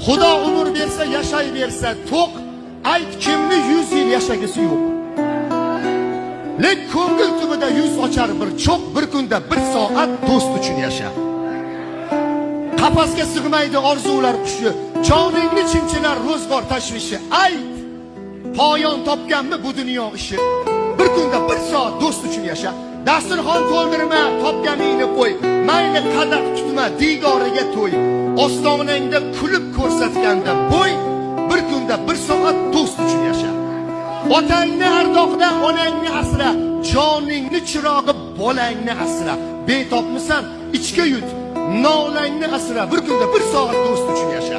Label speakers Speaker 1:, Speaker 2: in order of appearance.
Speaker 1: Xudo umr bersa, yashay bersa to'q, ayt, kimni 100 yil yashagisi yo'q? Lek ko'ngil tubida yuz ochar bir cho'q, bir kunda bir soat do'st uchun yasha. Qafasga sig'maydi orzular qushi, joningni chimchilar ro'zg'or tashvishi. Ayt, poyon topganmi bu dunyo ishi? Bir kunda bir soat do'st uchun yasha. Dasturxon to'ldirma, topganingni qo'y. Mayli, qadah tutma, diydoriga to'y. Ostonangda kulib ko'rsatganda bo'y, bir kunda bir soat do'st uchun yasha. Otangni ardoqla, onangni asra, joningni chirog'i bolangni asra. Betobmisan, ichga yut, nolangni asra. Bir kunda bir soat do'st uchun yasha.